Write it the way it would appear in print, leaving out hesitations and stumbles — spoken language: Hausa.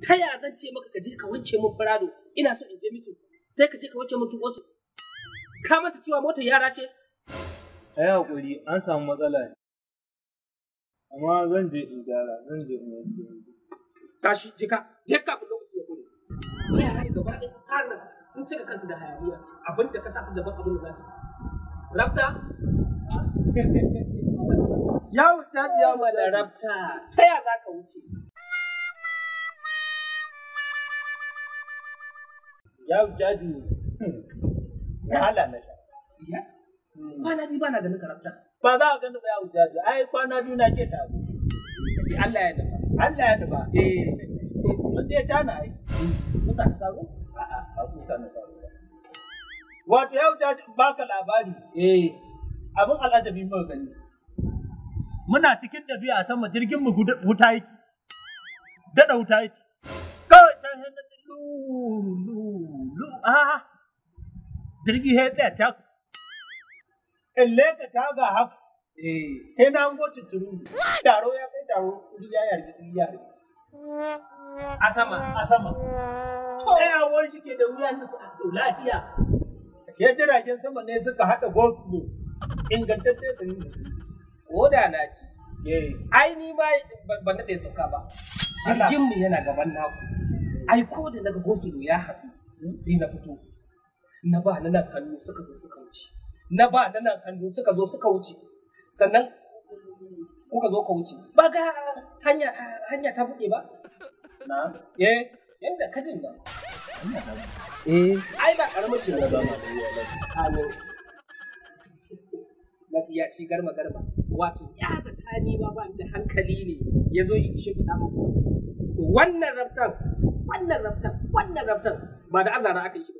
Ta ya zan ce maka ka je ka wanke min Prado, ina so in je meeting, sai ka je ka wanke min 206. Ka manta cewa motar yara ce? Ai hakuri, an samu matsala ne. Amma zan je in gyara, zan je in wanke. Tashi, je ka, je kafin lokaci ya kure. Yara ne gaba ɗaya sun tara sun cika kansu da hayaniya, abin da ka sa su daban abin da za su yi. Rabta? Ya wuce, ya wuce. Rabta, ta ya za ka wuce? Ya wuce, wahala na sha. Ya? Kwana biyu bana ganin ka Rabta. Ba za a gani ba ya wuce, ai kwana biyu na ke taro. Ka ce Allah ya dafa. Allah ya nufa. Eh. Mun dai tana ai. Musa ka saro? A'a, ba kusa na saro ba. Wato yau ta baka labari. Eh. Abin al'ajabi muka gani. Muna cikin tafiya a sama jirgin mu wuta yake. Dada wuta yake. Kawai can sai na ji lu lu lu a jirgi sai tsaya cak. In leka taga haka. Eh. Sai na hango citturu. Taro ya kai taro, kudi ya yarda kudi ya yarda. A sama. A sama. Tsayawar shi ke da wuya na to lafiya. Ke jiragen sama ne suka haɗa gosulo ingantacce su yi. Ko da na ci. Eh. Ai ni ba ban daɗe sauka ba. Jirgin mu yana gaban naku. Ai ko da naga gosulo ya haɗu sai na fito. Na ba na nan hannu suka zo suka wuce. Na ba na nan hannu suka zo suka wuce. Sannan kuka zo ka wuce. Ba ga hanya hanya ta buɗe ba? Na. Eh, yanda kajin nan. Eh, ai ba karamar ce ba. Amin. Matsiyaci garma garma. Wato ya zata ni ma ba ni da hankali ne ya zo yi shi faɗa muku. To wannan raftan, wannan raftan, wannan raftan ba da azara aka yi shi ba.